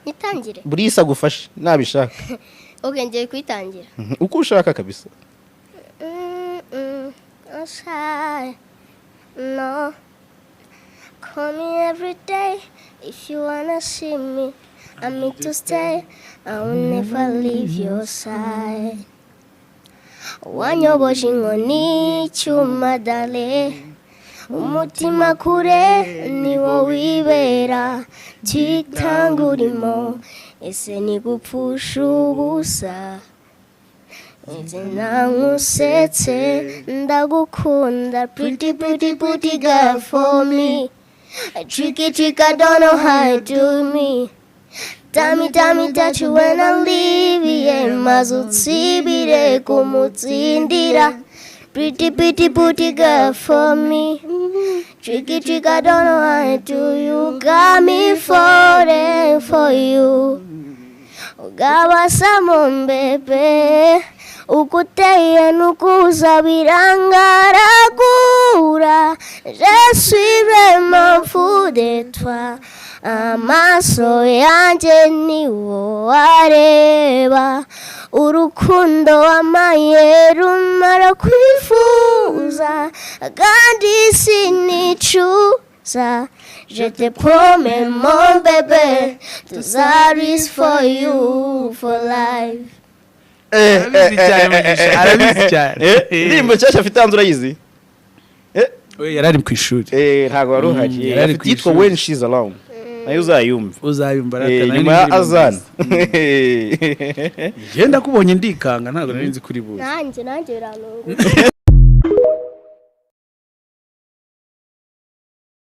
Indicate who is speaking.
Speaker 1: Nitangire.
Speaker 2: Burisa agufashe nabishaka.
Speaker 1: Ok, ngiye kuyitangira.
Speaker 2: Uko ushaka kabisa.
Speaker 1: Shy. No. Call me every day if you wanna see me. I'm here to stay. I will never leave your side. Wanyoboje inkoni icyuma dale, umutima kure niwo wibera, twitanga urimo, ese ni gupfusha ubusa? Nkusetse ndagukunda. Pretty, pretty, pretty girl for me. Tricky, trick, I don't know how to do me. Tell me, tell me that you wanna leave, yeah. Maze utsibire kumutsindira. Pretty, pretty, pretty girl for me. Tricky, trick, I don't know how to do. You got me falling for you. Ugabasamo bebe, ukuteye nukuza birangaragura. Je suis vraiment fou de toi. Amaso yanjye ni wo areba, urukundo wamaye rumara kwifuza, kandi sinicuza. Je te promets, mon bébé, to service for you for life.
Speaker 3: Arabizi cyane, Mugisha, arabizi cyane.
Speaker 2: Indirimbo nshyashya afite hanze urayizi?
Speaker 3: We yari ari ku ishuri.
Speaker 2: Ntabwo wari uhari.
Speaker 3: Yari ari
Speaker 2: Afite
Speaker 3: ku
Speaker 2: iyitwa
Speaker 3: ishuri.
Speaker 2: When She's Around, nayo uzayumva.
Speaker 3: Uzayumva.
Speaker 2: Nyuma ya azan.
Speaker 3: Njye ndakubonye ndikanga, ntabwo nari nzi kuri buze.
Speaker 1: Nanjye birantunguye.